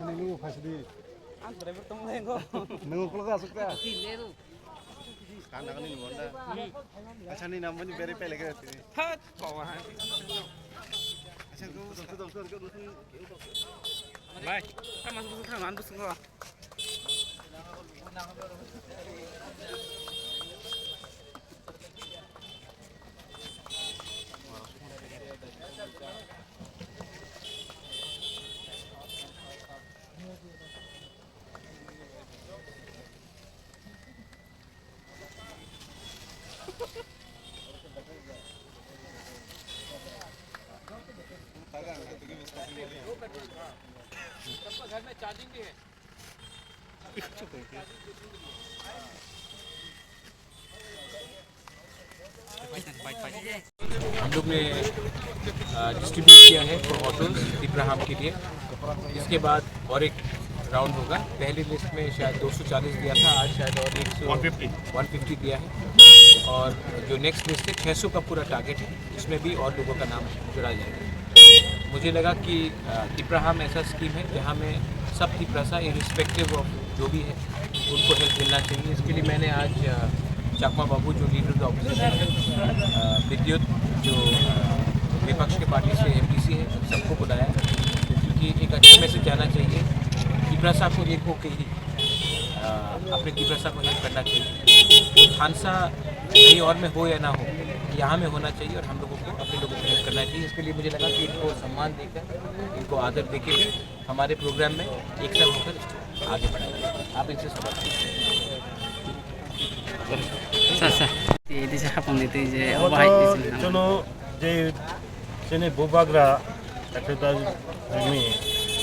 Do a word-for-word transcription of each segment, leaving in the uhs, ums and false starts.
Nini ngu phasi di. Ang driver tong lai go. Nungu kulga asuk ta. Kan nang ni ngonda. Acha ni nam ni bere pele ke tini. Hat, bawa. Acha ko. Bai, sama sama sama anu semua. सबका घर में चार्जिंग भी है। हम लोग ने डिस्ट्रीब्यूट किया है फॉर ऑटोज तिपराहाम के लिए। इसके बाद और एक राउंड होगा। पहली लिस्ट में शायद दो सौ चालीस दिया था, आज शायद और एक सौ, वन फिफ्टी। वन फिफ्टी दिया है। और जो नेक्स्ट लिस्ट है, छह सौ का पूरा टारगेट है, उसमें भी और लोगों का नाम जुड़ा जाएगा। मुझे लगा कि तिपराहाम ऐसा स्कीम है जहाँ में सब तिपरासा, इरिस्पेक्टिव ऑफ जो भी है, उनको हेल्प मिलना चाहिए। इसके लिए मैंने आज चाकमा बाबू, जो लीडर ऑफ ऑपोजिशन है, विद्युत, जो विपक्ष के पार्टी से एमडीसी है, सबको बुलाया, क्योंकि एक अच्छा मैसेज जाना चाहिए। तिपरासा को एक होके ही अपने तिपरासा को हेल्प करना चाहिए। थानसा कहीं और में हो या ना हो, यहाँ में होना चाहिए और हम लोगों को अपने लोगों को हेल्प करना चाहिए। इसके लिए मुझे लगा कि इनको सम्मान देकर, इनको आदर देके भी हमारे प्रोग्राम में एक साथ होकर इसको आगे बढ़ाएंगे। आप इनसे सपोर्ट कीजिए। Sir, sir. Di, di sa hapang di, di, je, obo hai, di, di, di. Jono je chini bubagra, ekta jini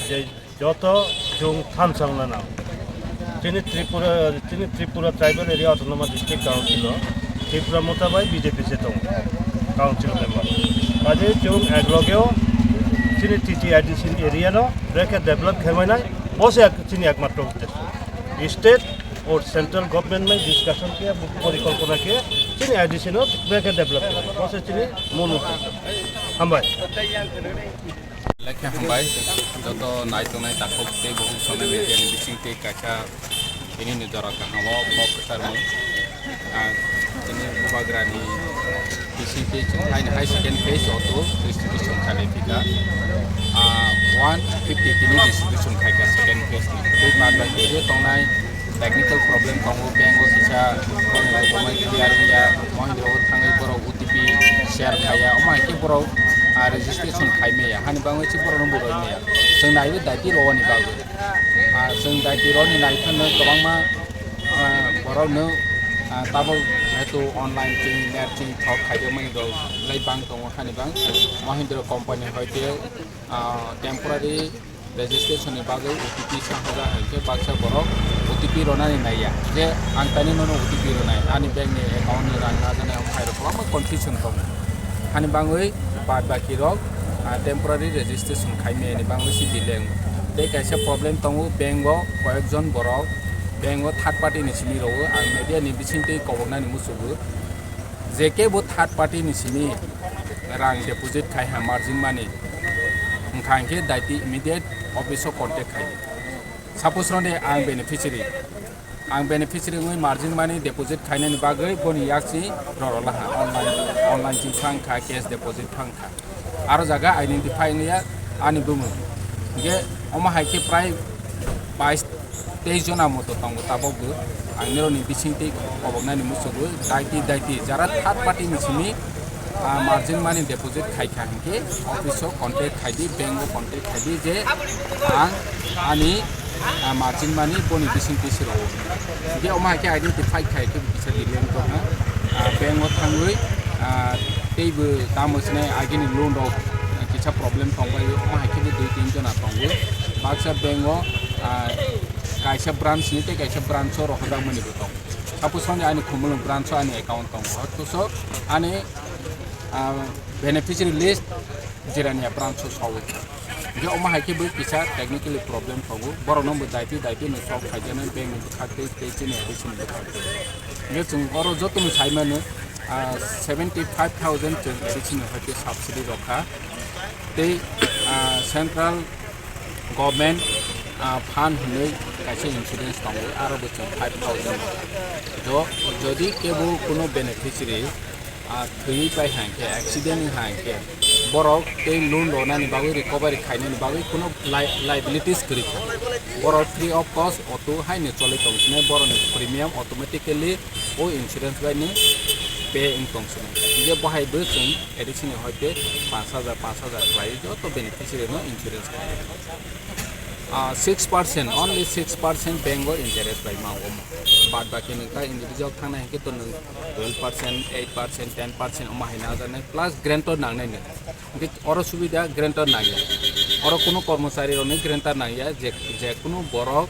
je joto jung thamsang nana. Chini Tripura, chini Tripura Tribal Area Autonomous District Council o Tripura Motha bai B J P se tong council member. Kaje jung ek loge o chini T T I D C area no brekhe develop khe mai nai, bo se ek, chini ekmatro uddesho. State o central government mai discussion khe, porikolpona khe chini I D C no brekhe develop khe, bo se chini mul uddesho. Hambai. Lekhe hambai, joto nai tongnai takhuk tei bukhuk songnai media ni bising tei kaisa tini ni jora kaham o kok kwchar mung. Ang tini bubagra ni bising tei chwng hai high second phase auto distribution khalai phika. Ah, one fifty tini distribution khaika second phase ni. Tei bad baki je tongnai technical problem tongo, bank o kisa borok rok bai clear wngya, Mahindra o thangwi borok O T P share khaiya, omo hai khe borok, ah, registration khai maya, hani bagwi se borok no bo roi maya. Chwng naiwi daiti rwani bagwi. Ah, chwng daiti rwani nai phano kwbangma, ah, borok no, ah, tabuk jehetu online chini net chini thok khaijak mani rok belai bang tongo, hani bang Mahindra company hoite, ah, temporary registration ni bagwi O T P sa hoja hai khe baksa borok O T P rwnani naiya je ang tani nono O T P rwnai, ani bank ni account ni rang najaknai, omo hai rok kwbangma confusion tongo. Hani bagwi bad baki rok, ah, temporary registration khai maya ni bagwi se delay wngo. Tei kaisa problem tongo, bank o koyek jon borok, bank o third party ni simi rwo, ang media ni bising twi koboknani muchugo. Je kebo third party ni simi rang deposit khai ha margin money, wngkha hwnkhe daiti immediate office o contact khai di. Suppose rode ang beneficiary, ang beneficiary wngwi margin money deposit khainani bagwi boni yak si roro laha, online, online si phang kha, cash deposit phang kha. Aro jaga identify wngya ani bumung. Hingke omo hai khe prai bais teis jona moto tongo tabok bo. Ang nirokni bising tei koboknani muchugwi daiti daiti jara third party ni simi, ah, margin money deposit khai kha hingke office o contact khai di, bank o contact khai di je ang ani, ah, margin money boni bising twi se rwo. Hingke omo hai khe identify khai khe kisa delay wng tongkha. Ah, bank o thangwi, ah, tei bo tamo sinai agini loan rok, ah, Kaisa problem tongbai o, omo hai khe bo dui tin jona tongo. Baksa bank o, ah, kaisa branch ni tei kaisa branch o rohorjakmani bo tongo. Suppose ani Khumulwng branch o ani account tongo, hoito so ani, ah, beneficiary list Jirania branch o sawi. Hingke omo hai khe bo kisa technically problem tongo. Borok no bo daiti daiti no solve khaijana bank ni bwkhak tei, tei chini A D C ni bwkhak tei. Hingke chwng oro joto no sai mano, ah, seventy five thousand chwng A D C ni hoite subsidy rokha. Tei, ah, central government, ah, fund hinwi kaisa insurance tongo, aro bo chwng five thousand rokha. Jo-, jodi kebo kuno beneficiary, ah, thwiwi pai hai khe, accident hai khe, borok tei loan ronani bagwi, recovery khainani bagwi kuno li-, liabilities kwrwi kha. Borok free of cost auto haino cholwi tong sinai, borokni premium automatically o insurance bai ni pay wng tong sinai. Hingke bo hai bo chwng A D C ni hoite panch hajar, panch hajar khlai joto beneficiary no insurance khlai. Ah, six percent, only six percent bank o interest bai ma omo. Bad baki nwng ta individual thangnai hingke to nwng twelve percent, eight percent, ten percent omo hai najaknai, plus guarantor nangnai nwng. Hingke oro subida guarantor nangya. Oro kuno kormochari rokni guarantor nangya, je, je kuno borok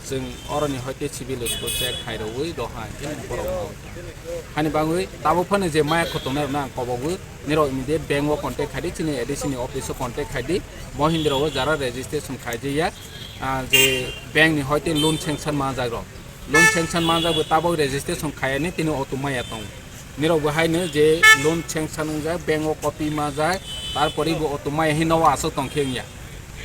chwng oroni hoite civil score check hai rwui doha hingke borok no. Hani bagwi tabuk phano je maya khotongnairokno ang kobogwi, nirok immediate bank o contact khai di, chini A D C ni office o contact khai di, Mohindra o jara registration khaijaya, ah, je bank ni hoite loan sanction manjak rok. Loan sanction manjak bo tabuk registration khayani tini auto maya tongo. Nirok bo haino je loan sanction wngjak, bank o copy manjak, tarpore bo auto maya hino aswk tongkhe wngya.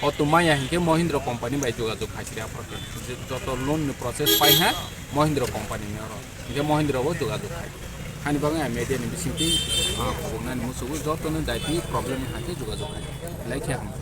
Auto maya hinkhe Mohindra company bai jogajog khai sidi aphuru khe. Je joto loan ni process pai ha Mohindra company ni oro. Hinkhe Mohindra bo jogajog khai. Hani bagwi ang media ni bisingtwi, ah, khoboknani musugo joto no daiti problem ni hakhe jogajog khai. Lai khe hamkha.